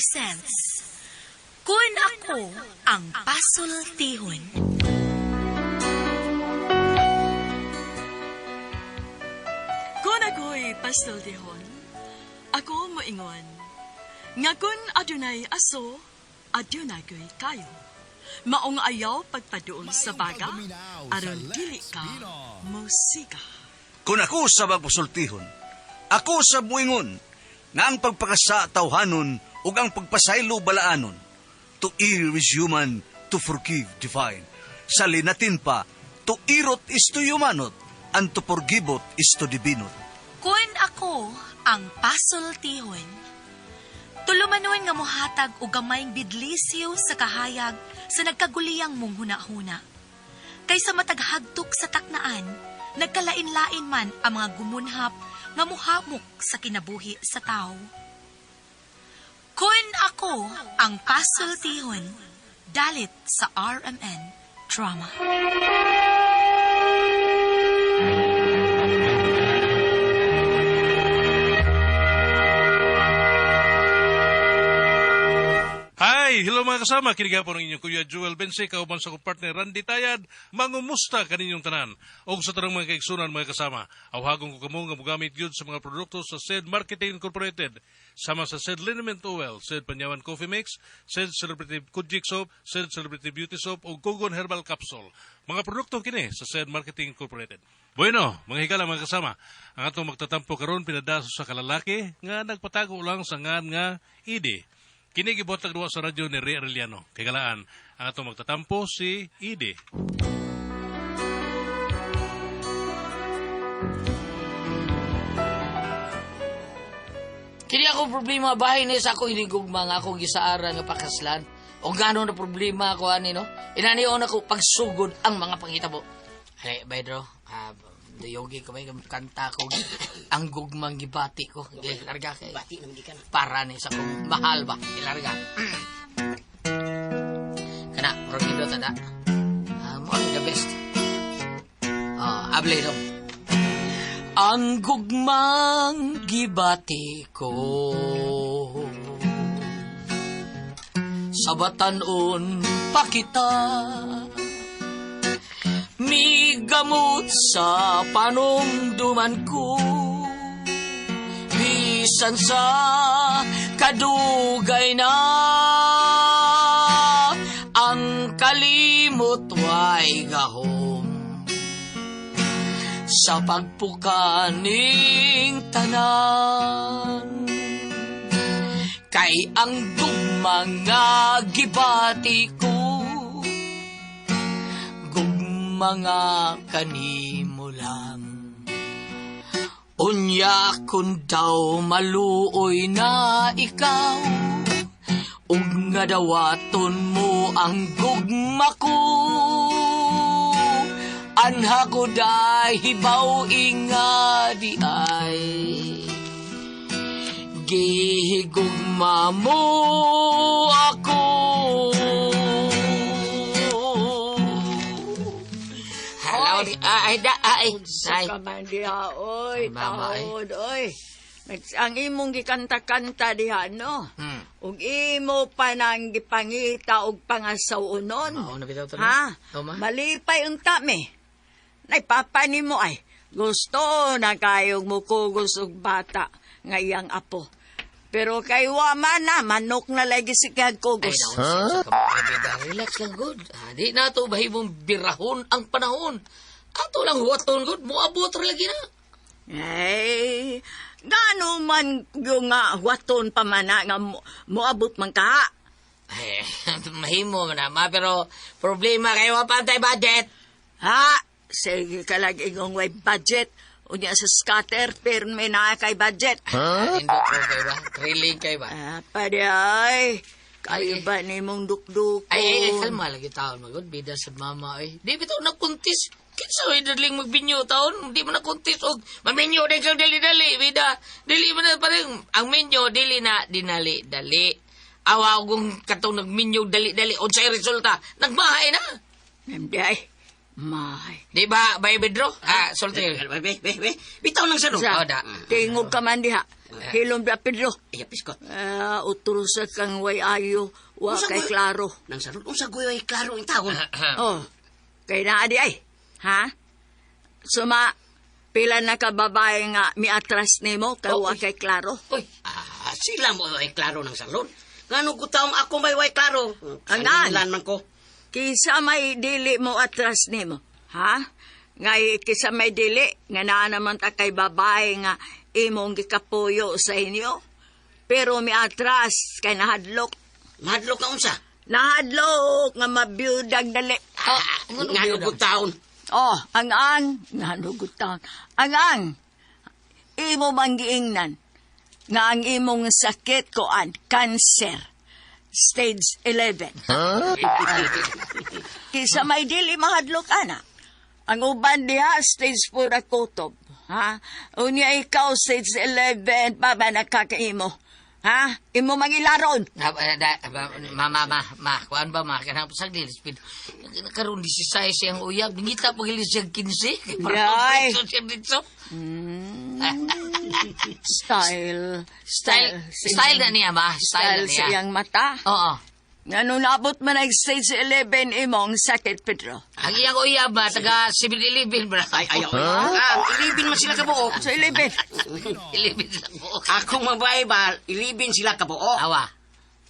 presents Kun Ako Ang Pasultihon. Kung ako'y pasultihon, ako moingon, nga kun adunay aso, adunay ko'y kayo. Maong ayaw pagpaduol sa baga, aron dili ka musika. Kung ako sa magpasultihon, ako sa muingon, nga ang pagpakasa tawhanon ug ang pagpasaylo balaanon. To err is human, to forgive divine. Sa linatin pa, to irot is to humanot, and to forgiveot is to divinot. Kun ako ang pasultihon. Tulumanon nga mohatag og gamayng bidlisiw sa kahayag sa nagkaguliyang mong hunahuna. Kaysa mataghagtok sa taknaan, nagkalain-lain man ang mga gumunhap nga muhamok sa kinabuhi sa tao. Kun ako ang pasultihon, dalit sa RMN Drama. Hi! Hello mga kasama! Kini gihapon ang inyong Kuya Joel Bense, kauban sa akong partner Randy Tayad, mangumusta kaninyong tanan. Og sa tanang mga kaigsunan mga kasama, awhagon ko kamo nga mogamit gyud sa mga produkto sa SED Marketing Incorporated, sama sa SED Liniment Oil, SED Panyawan Coffee Mix, SED Celebrity Kudjik Soap, SED Celebrity Beauty Soap, o Gugon Herbal Capsule. Mga produkto kini sa SED Marketing Incorporated. Bueno, mga higala mga kasama, ang atong magtatampo karon pinadaso sa kalalaki nga nagpatago lang sa ngan nga ID. Kini gibuhatag duwa sa radyo ni Ray Arellano. Kay galaan, ang atong magtatampo si Ide. Kini ako problema bahay ni sa ako hinigugma nga akong gisaaran nga pakaslan. O gano na problema ako ani no? Inani on ako pagsugod ang mga panghitabo. Ay, Pedro, duyogi ko may kanta ko ang gugmang gibati ko. Ilarga kay. Bati naman gikan. Para ni sa akong mahal ba? Ilarga. Kana, murag nindot na. Mo ang the best. Ah, able dong. Ang gugmang gibati ko sa batan-on pa kita, migamot sa panumduman ko, bisan sa kadugay na ang kalimot way gahom sa pagpukaning tanan. Kay ang gugma nga gibati ko, gugma nga kanimo lang. Unya kun daw maluoy na ikaw, ug nga dawaton mo ang gugma ko, anha ko day hibaw inga di ay gihigugma mo ako. Hello, ay, da, ay, ay. Sa man diha, oy, Ay, mama, ay. taod, oy. Ang imong gikanta-kanta diha, no? Ug imo pa nang gipangita og pangasaw-unon. Mao na bitaw to, no? Ha? Tama. Malipay unta mi. Naipapa nimo ay gusto na kayong mukugos og bata nga iyang apo. Pero kay wa man na, manok na lagi si Ay, kugos. naku, sa bida. Relax lang, good. Ah, di na to bahimong birahon ang panahon. Ato lang huwaton, good. Muabot ra lagi na. Ay, gano man yung nga huwaton pa man na nga moabot man ka. Ay, mahimo man na, ma, pero problema kayo, wa pa tay budget. Ha? Sige ka lagi ingong way budget. Unya sa scatter, pirmi na kay budget. Huh? Indot mo kayo ba? Thrilling kayo ba? Ah, pwede ay. Kayo Ay. ba ni mong dukdukon? Ay, ay, ay, kalma lagi taon, magod. Bida sa mama, ay. Di bitaw nakuntis. Kinsa way daling magbinyo taon? Di mo nakuntis. Og, maminyo din kang dali-dali, bida. Dili mo na pa rin. Ang minyo, dili na dinali-dali. Awa kung katong nagminyo dali-dali. O sa'y resulta, nagmahay na. Hindi ay. May. Di ba, Bay Pedro? Ah, sulti. Be, be, be, be. Bitaw nang salod. Sa, Oh, da. tingog ka man diha. Hilom da, Pedro. Ay, piskot. Ah, utro sa kang way ayo, wa Unsa kay ko- klaro. Nang salod, unsa goy ay klaro ang taon. Oh, kay naa di ay. Ha? Suma, pila na ka babae nga miatras nimo kay wa kay klaro. Uy, Ah, sila mo ay klaro ng salod. Ngano ko taong ako may way klaro. Ang an. Sangilan man ko. Kisa may dili mo atras nimo. Ha? Ngay kisa may dili nga naa naman ta kay babae nga imong gikapuyo sa inyo. Pero miatras kay nahadlok. Mahadlok ka unsa. Nahadlok nga mabiyudag dali. ah, ngano Ngano ko taon. Oh, ang-ang, nanugot taon. Ang-ang, imo bang giingnan nga ang imong sakit koan, cancer, stage 11. Kisa may dili mahadlok ana. Ang uban diha, stage 4 na kutob. Ha? Unya ikaw, stage 11, pa ba nakakaimo? Ha? Imo mangilaron. Ah, ah, ma, ma, ma, ma, kuan ba, ma, kanang saglit, speed. Karon 16 siyang uyab, ngita pa gilis siyang 15. Para Day. pagpreso siya dito. Style. Style, style na niya, ma. Style Style na sa niya. iyang mata. Oo. Nga nung naabot man ang stage 11 imong sakit, Pedro. Ang iyang uyab, ma, taga 7-Eleven, bra. Ay, ay, ay. Ah, ilibin man sila kabuok. Sa 11. 11 lang buok. Akong mabae ba, ilibin sila kabuok. Awa.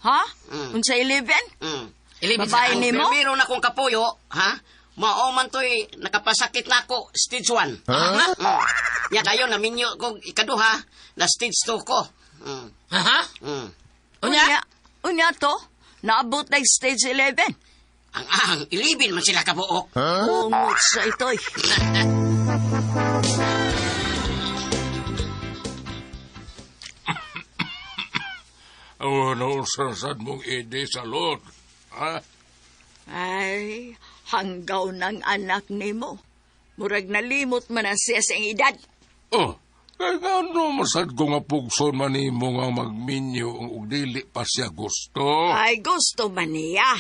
Ha? Mm. Unsa 11? Mm. 11 Babae sa ni mo? Pero meron akong kapuyo, ha? Mao man to'y nakapasakit na ako, stage 1. Huh? Mm. Ya kayo, naminyo ko ikaduha, na stage 2 ko. Mm. Ha? Mm. Unya? Unya to? Naabot na stage 11. Ang ilibin man sila kabuok. Ungot sa ito'y. Oh, naunsan mong ide sa Lord. Ha? Ay, hanggaw ng anak nimo. Murag nalimot man na siya sa iyang edad. Oh, kay ngano masad ko nga pugson man nimo nga magminyo ug dili pa siya gusto. Ay, gusto man niya.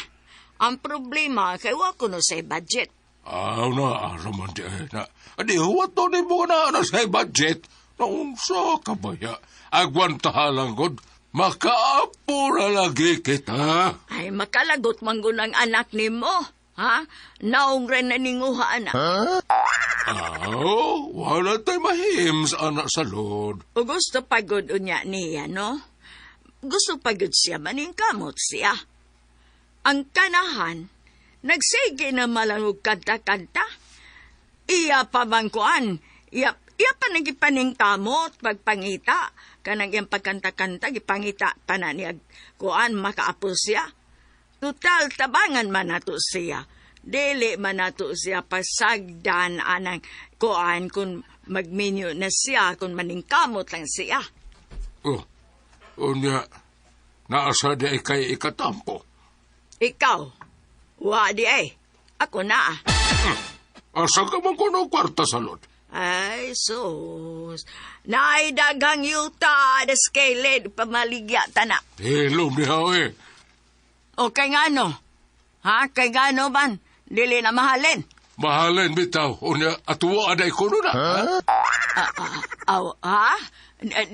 Ang problema, kay wa ko no sa budget. Aw na, ara man di ay na. Adi, huwat to nimo na na sa budget. Naunsa ka ba ya? Agwantahalang god, makaapo na lagi kita. Ay, makalagot man gud ang anak nimo. Ha? Naong rin na ninguha, anak. Aw, wala tay mahims, anak sa Lord. O gusto pagod unya niya, no? Gusto pagod siya maningkamot siya. Ang kanahan, nagsige na malang og kanta-kanta. Iya pa man kuan, iya, iya pa nagipaningkamot pagpangita. Kanang iyang pagkanta-kanta, gipangita pa na niya kuan, makaapo siya. Total, tabangan man nato siya. Dili man nato siya pasagdan anang kuan kung magminyo na siya, kung maningkamot lang siya. Oh, unya, naasa di ay kay ikatampo. Ikaw, wa di ay. Ako na. ah. Asa ka man kuno kwarta sa Lord? Ay, sus. Naay daghang yuta, deskeled, pamaligya ta na. Hilom niya, eh. O kay ngano? Ha? Kay ngano man? Dili na mahalin. Mahalin bitaw. Unya, atuwa aday kuno na. Ha? Ah, ah, aw, ha?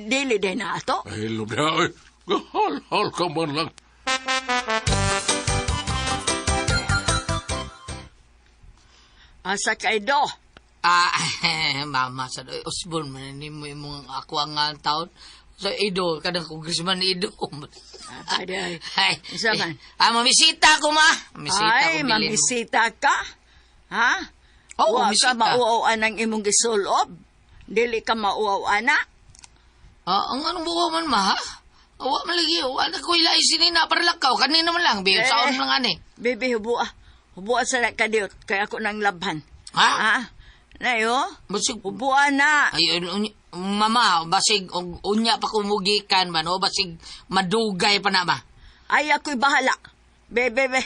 Dili din na ato. Hilom niya, eh. Gahal-hal ka man lang. Asa kay do? Ah, mama sa Osborne man ni mo imong ako ang nga taon. Sa Ido, kanang congressman Ido. Ah, Aday. Ay, Isa man. Ah, mamisita ko ma. Mamisita Ay, ko bilin. mamisita ka? Ha? Oo, Wa mamisita. ka mauaw ang imong gisulob. Dili ka mauaw ana. Ah, ang anong buwa man ma? ha? Wa man lagi, wa na ko ilay sinina para lakaw kanina man lang, bi Eh. saon lang ani. Bebe, hubua. Hubua sa kadiyot. Kaya ako nang labhan. Ha? Ha? Nayo? Basig Hubua na. ay mama, basig og unya pa kumugikan man o basig madugay pa na ba. Ay, ako'y bahala. Bebe, be.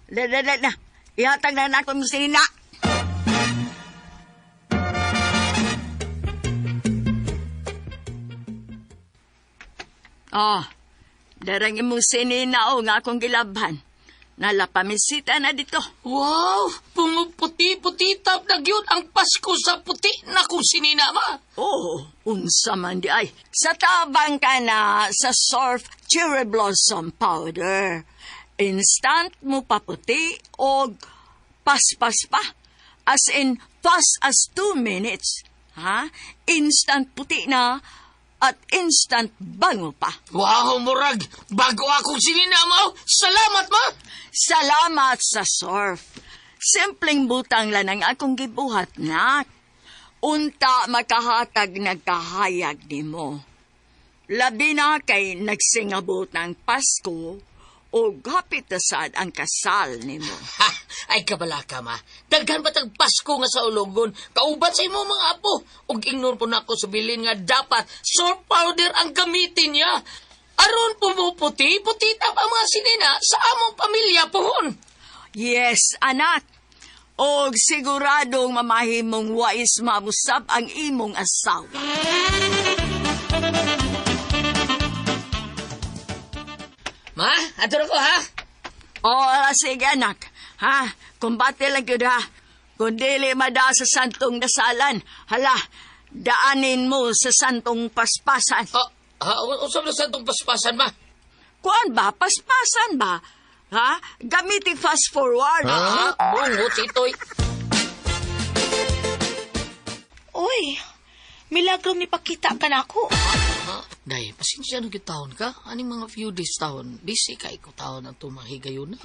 Le, le, le, na. Ihatag na na akong sinina. Oh, darang imong sinina o nga akong gilabhan. Nalapamisita na dito. Wow! Pumuputi-puti tap na gyud ang Pasko sa puti na kung sinina, ma. Oh, unsa man di ay. Sa tabang ka na sa Surf Cherry Blossom Powder. Instant mo paputi og paspas pa. As in, fast as 2 minutes. Ha? Instant puti na at instant bango pa. Wow, murag! Bago akong sinina, ma. Salamat, ma! Salamat sa Surf. Simpleng butang lang ang akong gibuhat na. Unta makahatag nagkahayag nimo. Labi na kay nagsingabot ng Pasko o hapit na sad ang kasal nimo. Ha! Ay, kabala ka, ma. Daghan ba tag Pasko nga sa ulogon? Kauban sa imo mga apo. Ug ingnon po nako sa bilin nga dapat surf powder ang gamitin niya. Aron pumuputi, puti tap ang mga sinina sa among pamilya pohon. Yes, anak. Og siguradong mamahimong wais mamusab ang imong asawa. Ma, ato na ko ha? Oo, sige anak. Ha? Kumbate lang yun ha. Kung dili mada sa santong dasalan, hala, daanin mo sa santong paspasan. Oh, ha, usap na sa itong paspasan, ma. Kuan ba? Paspasan ba? Ha? Gamitin fast forward. Ha? Bungot ito'y. Uy, milagro ni pakita ka na ako. Ha? Day, pasensya na gyud taon ka. Aning mga few days taon, busy ka ikaw taon ang tumahigayon na.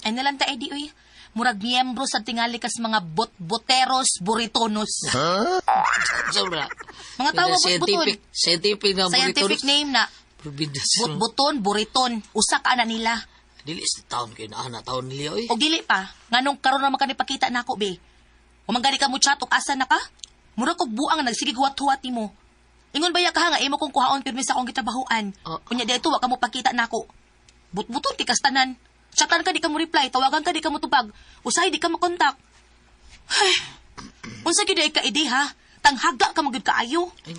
Ay nalang ta, Eddie, uy. Murag miyembro sa tingali kas mga bot-boteros, buritonos. Sobra. Mga tao nga bot-boton. Scientific na Scientific name na. Probidas. Bot-boton, buriton. Usa ka na nila. Dili sa taon kayo na, ana, taon nila, oy. O dili pa, nganong karon naman ka ni pakita nako, be. Umangani ka mo chat og asa na ka? Murag kog buang nagsige guwat-huwat nimo. Ingon baya ka nga imo kong kuhaon pirmi sa akong gitabahuan. Oh. Unya di wa ka mo pakita nako. Butbuton kay kastanan. Chatan ka di ka mo reply, tawagan ka di ka mo tubag. Usahay di ka mo kontak. Ay, unsa gyud ay ka idi ha? Tanghaga ka magyud kaayo. Ay,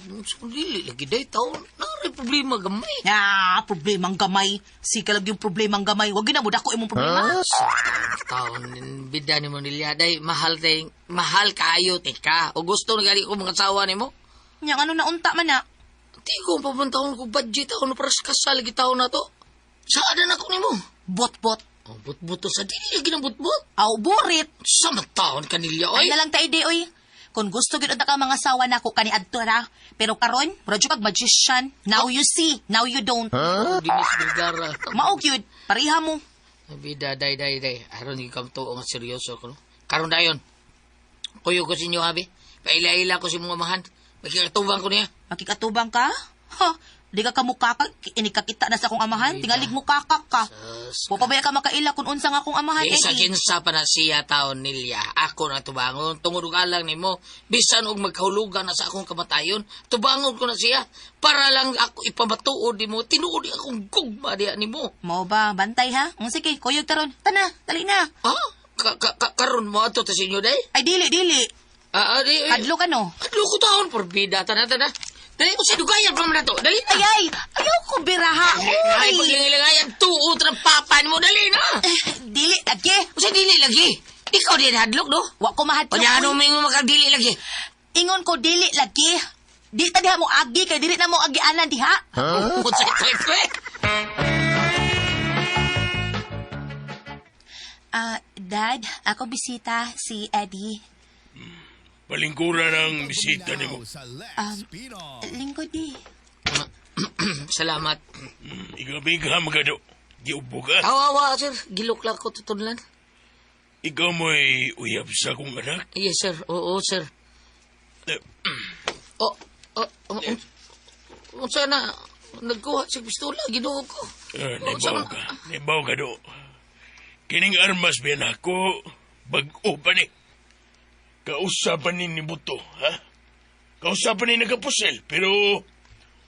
dili lagi day taon. Nari problema gamay. Ya, problemang gamay. Sige lang yung problemang gamay. Wag gyud na mo dako imong problema. Taon, bida ni mo nilya, day, mahal day, mahal kaayo, teka. O gusto na gali ko mga asawa ni mo. Nya ano na unta man na? Di ko papuntahon ko budget ako na para sa kasal gitaon na to. Saan na ako nimo? Bot-bot. Oh, but-buto sa dili lagi ng but-but. Aw, burit. Sa taon kanilya, oy. Ay na lang ta ide, oy. Kung gusto gyud unta ka mga asawa nako kani adto ra. Pero karon, murag jud kag magician. Now you see, now you don't. Huh? Dinis Vergara. Mao gyud, pareha mo. Bida, day, day, day. Aron ikaw to nga seryoso ko. No? Karon dayon. Kuyo ko sa inyo, habi. Paila-ila ko sa imong amahan. Makikatubang ko niya. Makikatubang ka? Ha, di ka kamukakak, inikakita na sa akong amahan. Tingalig mukakak ka. Sus, Wa pa ba ka makaila kung unsa nga akong amahan, Isa Eddie? kinsa pa na siya taon nilya. Ako na tubangon. Tungod og alang nimo. Bisan og magkahulugan na sa akong kamatayon, tubangon ko na siya. Para lang ako ipamatuod nimo. Tinuod akong gugma diya nimo. Mao ba, bantay ha? Sige, kuyog taron. Tana, dali na. Ha? Karon mo ato ta sa inyo, day? Ay, dili, dili. Di, Kadlo ka no? Kadlo ko taon, porbida. Tana, tana. Dali ko sa dugayan pa man na to. Dali na. Ay, ay, ayaw ko biraha. Ay, Uy. paglingilangayan, tuot ng papa nimo. Dali na. Eh, dili, lagi. Usa dili lagi. Ikaw din hadlok, no? Wa ko mahadlok. Kanya ano uy. may makadili lagi. Ingon ko, dili lagi. Di ta diha mo agi, kay dili na mo agianan diha. Huh? Sa ito, eh. Dad, ako bisita si Eddie. Palingkuran ang bisita nimo. Lingkod di. Salamat. Ikaw magado. Giubo ka. Awa, awa, sir. Gilok lang ko tutunlan. Ikaw mo'y uyab sa akong anak. Yes, sir. Oo, sir. Oh, oh, oh, oh, sana nagkuha sa pistola, Ginoo ko. Nibaw ka. Nibaw ka do. Kining armas biyan ako, bag-o pa ni. Kausapan ni ni Buto, ha? Kausapan ni nagapusel, pero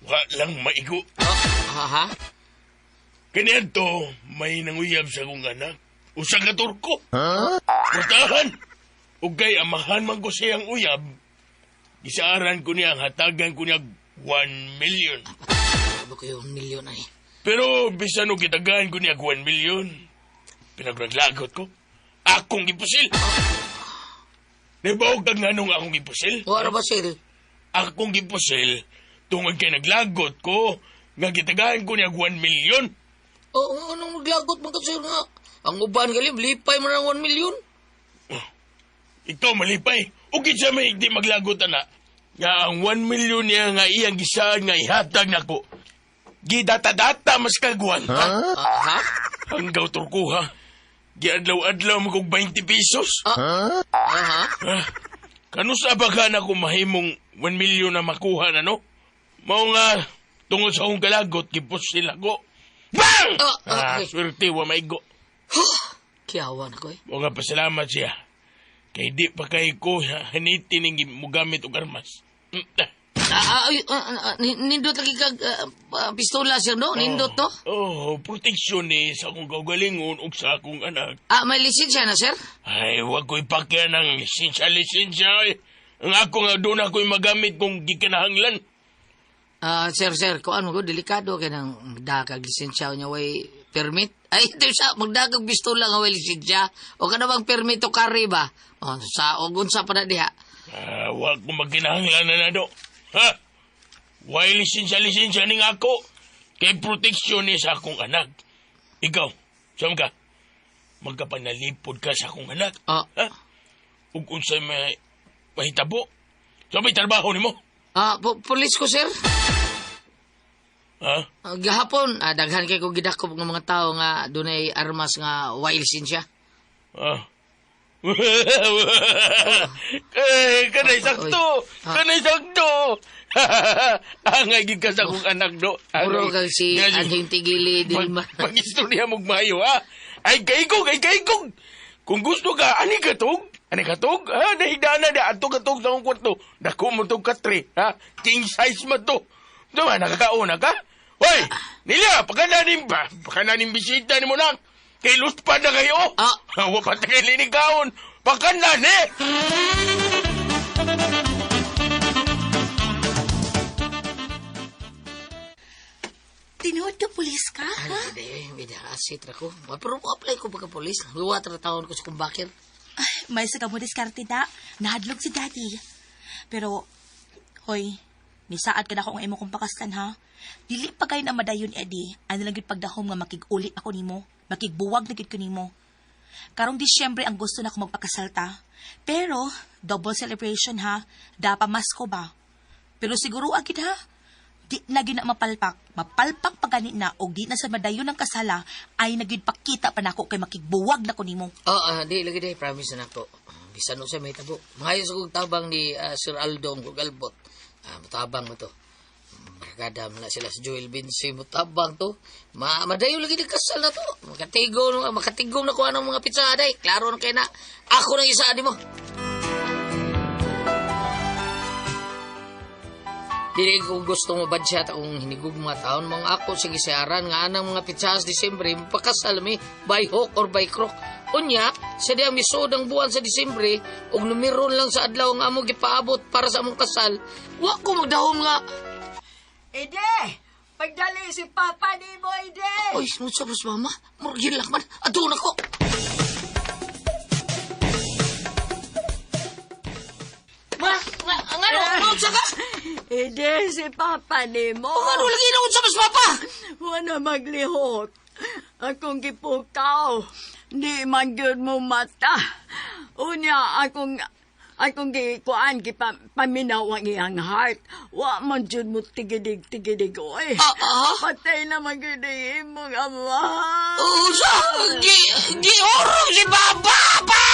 wa lang maigo. Oh, ha, ha? Kaniadto, may nanguyab sa akong anak. Usa ka Turko. Huh? Putahan! Ug kay amahan man ko siyang uyab, gisaaran ko niya, hatagan ko niya 1 million. Ano kayo, 1 million ay? Pero bisan og gitagaan ko niya 1 million, Pinaglaglagot ko. Akong gipusil. Nibawag kag nganong akong gipusil? Wala ba, sir? Akong gipusil tungod kay naglagot ko nga gitagahan ko niya 1 million. Oo, anong maglagot man ka, sir nga? Ang uban galim, lipay mo ng 1 million. Ikaw malipay. O kinsa may di maglagot ana. Nga ang 1 million niya nga iyang gisaad nga ihatag nako. Gidata-data mas kagwan. Ha? Ha? Hanggaw turkuha. Giadlaw-adlaw mo kog 20 pesos. Aha. Ah, kanusa ba ka na kung mahimong 1 million na makuha na, no? Mao nga, tungod sa akong kalagot, gipusil ako. Bang! Okay. Swerte, wa maigo. Kiyawan ako eh. Mao nga, pasalamat siya. Kay di pa kay ko hanitin ning mugamit og armas. Nindot lagi kag pistola, sir, no? Nindot to? Oh, proteksyon ni sa akong kaugalingon ug sa akong anak. May lisensya na, sir? Ay, wag ko'y pakya ng lisensya-lisensya. Ay. Ang ako nga doon ako'y magamit kung gikinahanglan. Sir, kuan mo ko, delikado kay nang magdakag lisensya niya way permit. Ay, ito sa magdakag pistola nga way lisensya. O ka na bang permit to carry ba? O, sa o unsa pa na diha. Wag ko magkinahanglan na do. Ha? Way lisensya-lisensya ning ako. Kay proteksyon ni sa akong anak. Ikaw, saan ka? Magkapanalipod ka sa akong anak. Ha? Ug unsay may mahitabo? Sa may trabaho nimo? Pulis ko, sir. Ha? Gahapon, daghan kay ko gidakop ng mga tao nga dunay armas nga way lisensya. Kanay sakto. Kanay sakto. Angay gid ka sa akong anak do. Puro kag si Anhing Tigili Dilma. Pag-istorya mo maayo ha. Ay kaigog, ay kaigog. Kung gusto ka, ani ka tug? Ani ka tug? Ha, nahigdaan na di adto ka tug sa akong kwarto. Dako mo tug katre, ha? King size man to. Diba, nakakauna ka? Hoy, Nilya, pagkananim ba? Pagkananim bisita ni mo nang. Kay lustpa na kayo. Wa pa ta kay linikaon. Pagkanan eh. Tinuod ka, pulis ka, ha? Hindi, asit ra ko. Pero apply ko pagka pulis. Luwa tra taon ko sa kumbakir. Ay, may sa kamo diskarte da. Nahadlok si daddy. Pero, hoy, misaad ka na akong imo kong pakaslan, ha? Dili pa kayo na madayon, Eddie. Ano lang yun pagdahom nga makiguli ako nimo. Makigbuwag na gid ko nimo. Karong Disyembre ang gusto na ako magpakasalta. Pero, double celebration, ha? Dapa masko ba? Pero siguro agad, ha? Di na gyud na mapalpak. Mapalpak pa gani na og di na sa madayon ng kasala ay nagyud pakita pa nako kay makigbuwag na ko nimo. Di lagi di promise na nako. Bisan usa may tabo. Maayo sa kong tabang ni Sir Aldo og Galbot. Mutabang mo to. Barkada man na sila sa Joel Vinci mutabang to. Madayon lagi di kasal na to. Makatigom na ko anong mga pizza day. Klaro na kay na. Ako nang isa mo. Dili ko gusto mabadsya akong hinigug mga taon. Mga ako sa gisayaran nga anang mga pitsas Disyembre, mapakasal mi by hook or by crook. Unya, sa diyang misod ang buwan sa Disyembre, og numeron lang sa adlaw nga among gipaabot para sa among kasal, wa ko magdahom nga. Ide! Pagdali si Papa ni mo, Ide! Oy, unsa ba mama? Murag man. Adto na ko. Ma, ngano, unsa ka? Ide, si Papa ni mo. Ngano lagi na unsa mas Papa? Wala maglihok. Akong gipukaw. Di man gyud mo mata. Unya, akong gikuan, gipaminaw ang iyang heart. Wa man jud mo tigidig-tigidig, oy. Patay na man gyud ang imong ama. Unsa? Giurong si Papa! Pa!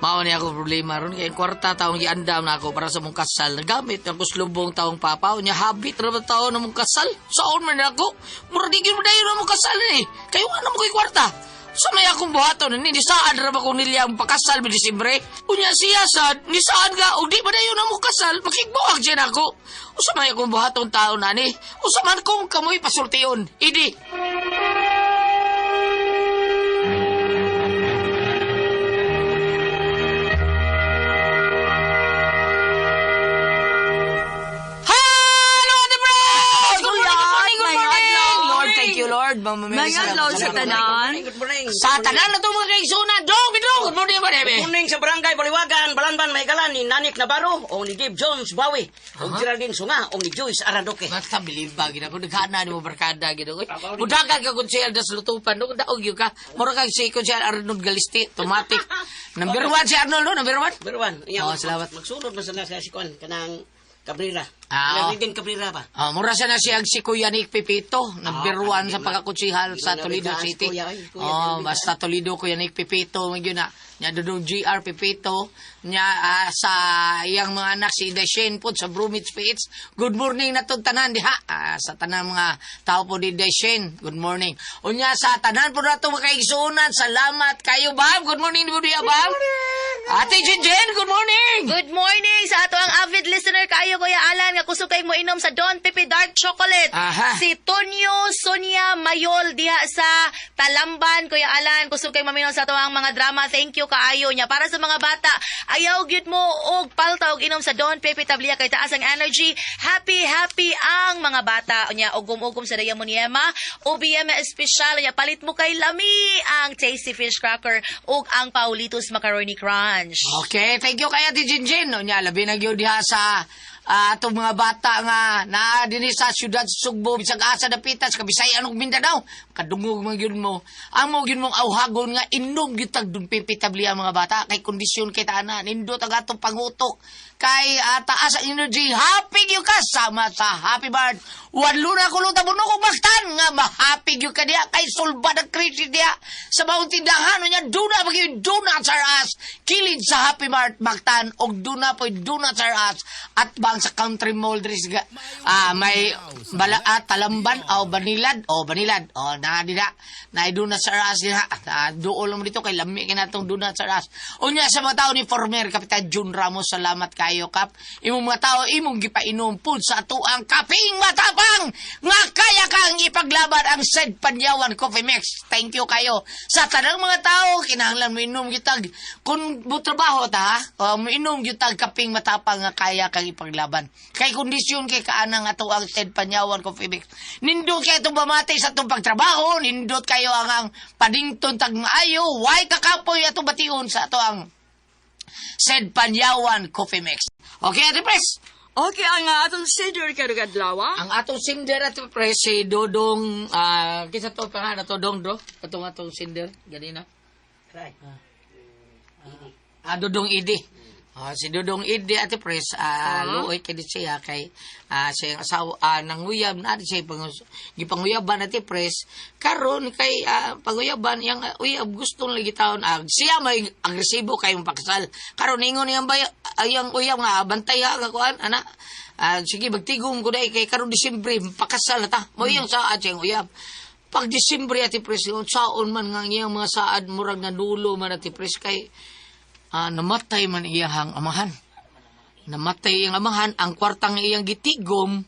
Mao ni ako problema ron kay kwarta taong giandam na ako para sa mong kasal. Nagamit ako slubong taong papa unya habit ra ba taon na mong kasal. Saon man ako? Mura di gyud dayon na mong kasal ni. Kayo nga na mo kay kwarta. Sa may akong buhaton ni saan ra ba ko nilya ang pakasal mi Disyembre? Unya siya sad ni saan ka og di ba dayon na mong kasal makigbuwag siya nako. Usa may akong buhaton taon ani. Usa man kong kamoy pasultion. Idi. Ma'am Mary. May adlaw sa tanan. Good morning. Sa tanan na itong mga kaigsunan. Dong, bidong. Good morning, Madebe. Good morning sa barangay Baliwagan, Balanban, Maygalan, ni Nanik Navarro, o ni Dave Jones Bawi, o Geraldine Sunga, o ni Joyce Arandoque. Basta bilib ba gina ko nagana ni mo barkada gina ko. Mudagan ka konsehal das lutupan no daog gyud ka. Mura kag si konsehal Arnold Galisti, automatic. Number 1 si Arnold no, number 1. Number 1. Oh, salamat. Magsulod man sa si Kuan, kanang Cabrera. Ah, Kanang Regan Cabrera ba? Ah, mura siya na siya si Kuya Nick Pipito, number Ah, 1 sa pagkakutsihal sa Di Toledo na City. Kuya, ay, Kuya, Oh, Kuya. basta Toledo Kuya Nick Pipito man gyud na. Nya Dudong GR Pipito nya sa iyang mga anak si Deshane po sa Brumits PH. Good morning na tong tanan diha. Ah, sa tanan mga tao po ni Deshane. Good morning. Unya sa tanan po nato mga kaigsuonan, salamat kayo bam. Good morning po diha bam. Ate Jinjin, good morning. Good morning sa ato ang avid listener kaayo Kuya Alan nga kusog kay mo inom sa Don Pepe Dark Chocolate. Aha. Si Tonyo Sonia Mayol diha sa Talamban Kuya Alan kusog kay maminaw sa ato ang mga drama. Thank you kaayo niya. Para sa mga bata, ayaw gyud mo og palta og inom sa Don Pepe Tablia kay taas ang energy. Happy happy ang mga bata unya ugom-ugom sa Daya Muniema. OBM espesyal niya palit mo kay lami ang Tasty Fish Cracker ug ang Paulitos Macaroni Crunch. Okay, thank you kay Ate Jinjin. Unya, labi na gyud diha sa atong mga bata nga naa dinhi sa siyudad sa Sugbo, bisag asa dapitas, Kabisayan ug Mindanao. Kadungog man gyud mo. Ang mo gyud mong awhagon nga inom gyud tag dun pipitabli ang mga bata kay kondisyon kay taana nindot ang atong pangutok kay taas ang energy. Happy gyud ka sama sa Happy Bird. Walo na kulong tabuno kong baktan nga mahappy gyud ka diha kay sulbad ang krisis diha sa maong tindahan unya duna magyud donuts are us kilid sa Happy Mart Mactan og duna po'y donuts are us at bang sa Country Mall diri sa may bala Talamban o Banilad o Banilad o na dida na donuts are us diha duol mo dito kay lami kay natong donuts are us. Unya sa mga tao ni former Kapitan Jun Ramos, salamat kayo kap imong mga tao imong gipainom pud sa atuang kaping matapang nga kaya kang ipaglaban ang said Panyawan Coffee Mix. Thank you kayo. Sa tanang mga tao, kinahanglan mo inom gitag kung mo trabaho ta, o mo inom gitag kaping matapang nga kaya kang ipaglaban. Kay kondisyon kay kaanang ato ang said Panyawan Coffee Mix. Nindot kayo itong bamati sa itong pagtrabaho, nindot kayo ang padington tag maayo, why kakapoy atong bation sa ato ang said Panyawan Coffee Mix. Okay, Ate Pres. Okay, ang atong sender karong adlaw. Ang atong sinder at pre si Dodong kinsa to pangalan to Dong do atong atong sinder ganina. Dodong Idi. Si Dodong Idi ate pres luoy kay di siya kay siyang asawa nanguyab na di siya gipanguyaban ate pres karon kay panguyaban yang uyab gusto lagi taon siya may agresibo kay pakasal karon ingon niyang bay yang uyab nga bantay ha nga kuan ana. Sige magtigom ko dai kay karon Disyembre pakasal na ta mo iyang saad siyang uyab. Pag Disyembre ate pres saon man nga iyang mga saad murag nadulo man ate pres kay namatay man iyang amahan. Namatay iyang amahan, ang kwartang iyang gitigom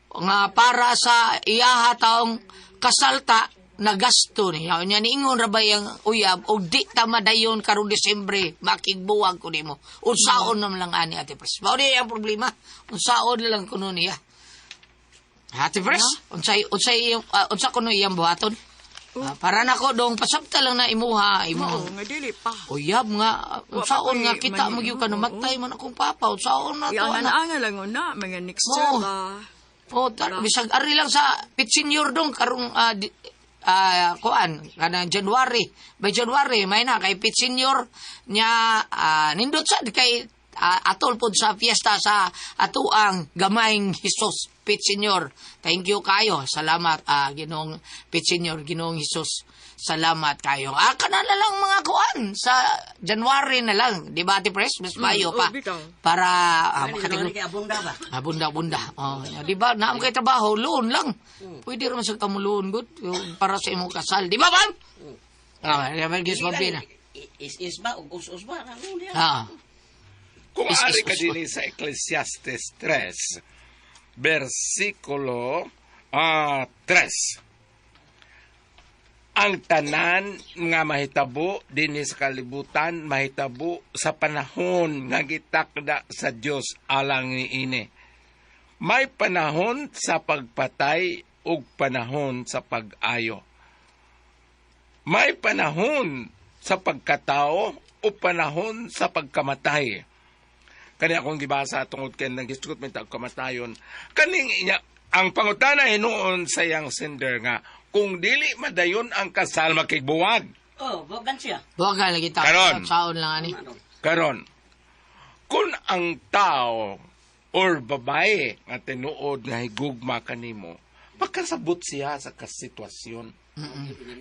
nga para sa iyaha taong kasalta nagasto niya. Nya niingon ra ba iyang uyab og di ta madayon karong Disyembre makigbuwag ko nimo. Unsaon naman lang ani Ate Pres. Mao di ang problema. Unsaon na lang kuno niya. Ate Pres, unsay unsay unsa kuno iyang buhaton? Para nako dong pasabta lang na imuha imo. Oo, nga dili pa. Uyab nga, unsaon nga kita magyud ka namatay man akong papa, unsaon na to Iangan anak. anga lang na, mga next year Oo. ba. Oh, bisag ari lang sa pit senior dong karong kuan kanang January. By January may na kay pit senior nya nindot sad kay atol pod sa fiesta sa atuang gamayng Hesus pit senior. Thank you kayo. Salamat Ginoong pit senior, Ginoong Hesus. Salamat kayo. Kana na lang mga kuan sa January na lang, di ba Ate Pres? Mas mayo pa oh, bitaw. para Makatigol. Kay abunda ba? Bunda-bunda. Oh, di ba? Naam kay trabaho, loan lang. Pwede raman sa kamuloon, good. Para sa imong kasal. Di ba, ma'am? Gives na. Is ba? Us-us ba? Ano niya? Kung Is- ari is- ka din sa Ecclesiastes 3, versikulo 3. Ang tanan nga mahitabo dinhi sa kalibutan mahitabo sa panahon nga gitakda sa Dios alang niini. May panahon sa pagpatay ug panahon sa pag-ayo. May panahon sa pagkatao o panahon sa pagkamatay. Kani akong gibasa tungod kay naghisgot man tag kamatayon. Kaning inya ang pangutana hinuon sa iyang sender nga kung dili madayon ang kasal makigbuwag. Oh, buwagan siya. Buwagan lagi ta. Karon. Saon lang ani. Karon, kung ang tao or babae nga tinuod nga higugma kanimo, makasabot siya sa kasitwasyon.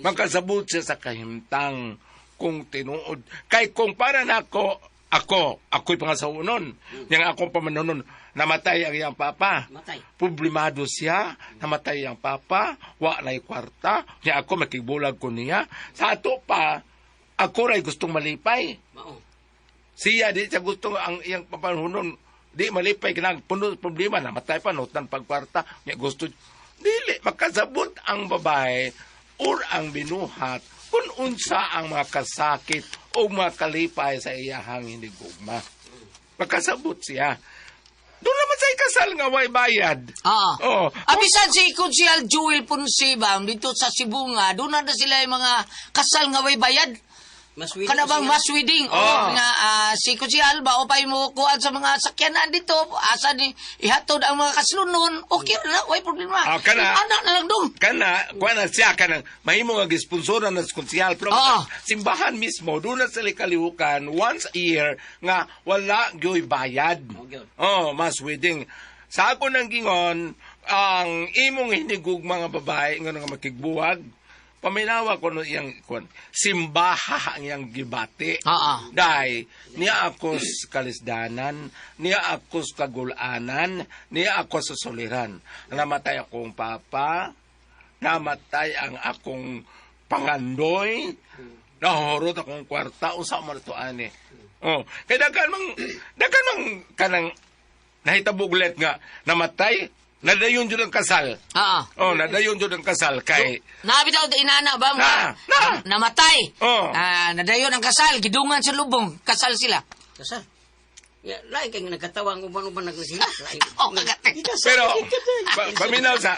Makasabot siya sa kahimtang kung tinuod. Kay kung para nako, ako'y pangasawunon. Yang akong pamanunon, namatay ang iyang papa. Matay. Problemado siya, namatay ang papa, wa na'y kwarta, niya ako makigbulag ko niya. Sa ato pa, ako ra'y gustong malipay. Mao. Siya di siya gusto ang iyang papanunon. Di malipay kinang puno problema namatay pa notan pagkwarta niya gusto dili makasabot ang babae or ang binuhat kung unsa ang mga kasakit o mga kalipay sa iyahang hinigugma. Makasabot siya. Doon naman sa ikasal nga way bayad. Oo. Oh. Abisan si Konsyal Jewel Ponce ba, dito sa Sibunga, doon na sila yung mga kasal nga way bayad. Mas willing Kana bang siya. mass wedding? Oo. Oh, nga si Konsyal ba o pay mo kuan sa mga sakyanan dito, asa ni ihatod ang mga kaslunon, okay na, way problema. Ah, kana. Anak na lang dong. Kana kuan na siya kanang mahimo nga gisponsoran na sa konsyal pero Oo. simbahan mismo doon na sila kalihukan once a year nga wala gyoy bayad. Oh, gyud. Oh, mass wedding. Sa ako nang gingon ang imong hinigug mga babae nga nga makigbuwag paminawa ko no iyang kuan simbaha ang iyang gibati. Oo. Dahil niya ako sa kalisdanan, niya ako sa kagulanan, niya ako sa suliran. Namatay akong papa, namatay ang akong pangandoy, nahurot akong kwarta, unsa man to ani. Oh, kay daghan mang kanang nahitabuglet nga namatay, nadayon jud ang kasal. Oo. Oh, nadayon jud ang kasal kay Nabi daw inana ba mga Na, na. namatay. Oo. Ah, nadayon ang kasal, gidungan sa lubong, kasal sila. Kasal. Ya, lain kay nagkatawa ang uban-uban nagsilat. Lain. Oh, kagate. Pero paminaw sa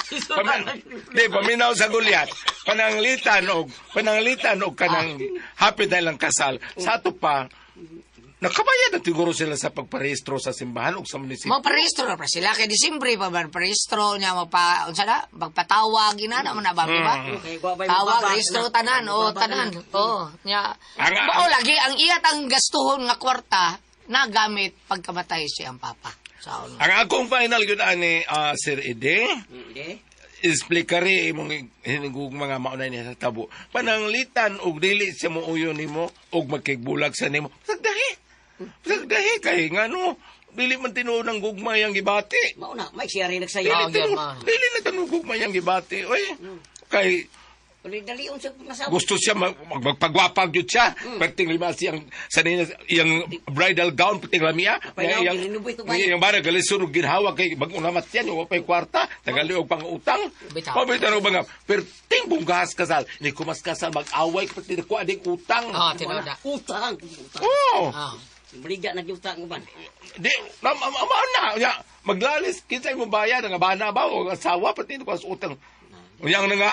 paminaw sa Goliath. Pananglitan og kanang happy dahil ang kasal. Sa ato pa nakabayad na siguro sila sa pagparehistro sa simbahan o sa munisipyo. Magparehistro na pa sila kay Disyembre pa ba parehistro niya magpa unsa na magpatawag ina na man na ba di ba? Okay, wa ba'y Tawag mababa rehistro na? tanan o Mababa tanan. na. Oh, nya. Ang- Mao lagi ang iyat ang gastuhon nga kwarta na gamit pagkamatay siya ang papa. Saon. Ang akong final yun ani Sir Ede, Hindi. explikari imong hinigug mga maunay niya sa tabo. Pananglitan og dili siya muuyo nimo og magkigbulag sa nimo. Sagdahi. Sagdahi kay ngano dili man tinuod ang gugma yang gibati. Mao na, may siya rin nagsaya. Oo, Dili tinuod, gyud, ma. dili na tinuod gugma yang gibati. Oy, kay Uli dalion sa pangasawa. gusto siya magpagwapag gyud siya. Perting lima siyang sa niya iyang bridal gown perting lamia. Apay, Iyang girenovate to ba? iyang bara galisod og ginhawa kay bag-o namat yan wa pay kwarta, tagali og pangutang. Bitaw. Pabitaw ba nga perting bunggas kasal, ni kumas kasal mag-away perting ko aning utang. Oh, tinuod na. Utang. Utang. Oh. Ah. Baliga na utang uban. Di na, na, ya, maglalis kinsay mo bayad ang abana ba o ang asawa pati ko sa utang. Yang na nga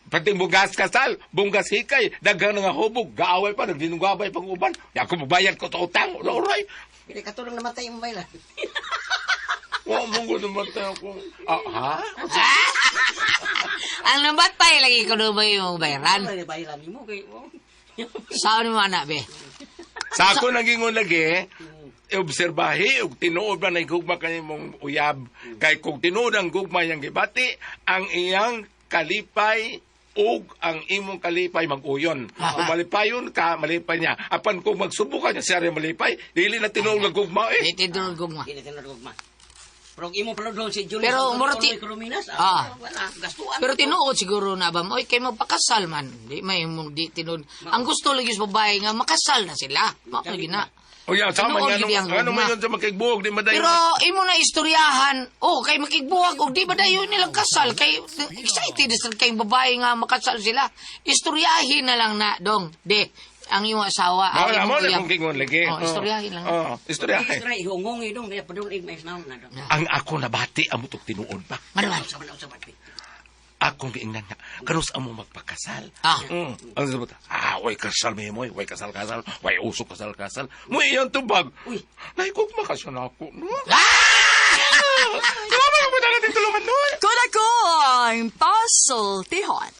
pating bunggas kasal, bunggas hikay, daghang na nga hubog, gaaway pa, nagdinugabay pang uban. Di ako magbayad ko sa utang, oray. Dili katulong namatay mo bayla. Wa mo ko namatay ako. Ah, ha? Ang namatay lagi ko ba yung bayaran? Wala baylan nimo kay oh. Saon mo anak be? Sa ako nagingon lagi, obserbahi ug tinuod ba na gugma kanimong uyab kay kung tinuod ang gugma iyang gibati ang iyang kalipay ug ang imong kalipay mag-uyon. Kung malipayon ka, malipay niya. Apan kung magsubo ka niya, siya rin malipay, dili na tinuod ang gugma eh. Di tinuod gugma. Dili tinuod gugma. Pero ang imo paludon si Julius Pero, Tuloy Corominas, Ah. wala, gastuan. Pero tinuod siguro na ba, oy kay magpakasal man. Di may mo di tinuod. Ang gusto lagi sa babae nga makasal na sila. Mao lagi na. O yan, sama Tinuod niya, gyud ang ano gugma. man yun sa makigbuhog, di madayon. Pero imo na istoryahan, oh kay makigbuwag og di ba dayon nilang kasal kay excited sa kay babae nga makasal sila. Istoryahin na lang na dong. De ang iyong asawa, ang Mao na, imong mao na uyab. kung kingon lagi. Oh, istoryahin lang. Oh, istoryahin. Istorya ihungongi dong kaya padulig may naon na dong. Ang ako nabati, amo tog tinuod pa. Ano man? Usapan usapan. Akong giingnan nga, kanus amo magpakasal. Ah. Ang sabot, way kasal mi mo, way kasal-kasal, way uso kasal-kasal. Mo iyan tubag. Uy. Naikog makasya na ako, no? Ah! Salamat mo na natin tulungan, no? Kun ako ang pasultihon.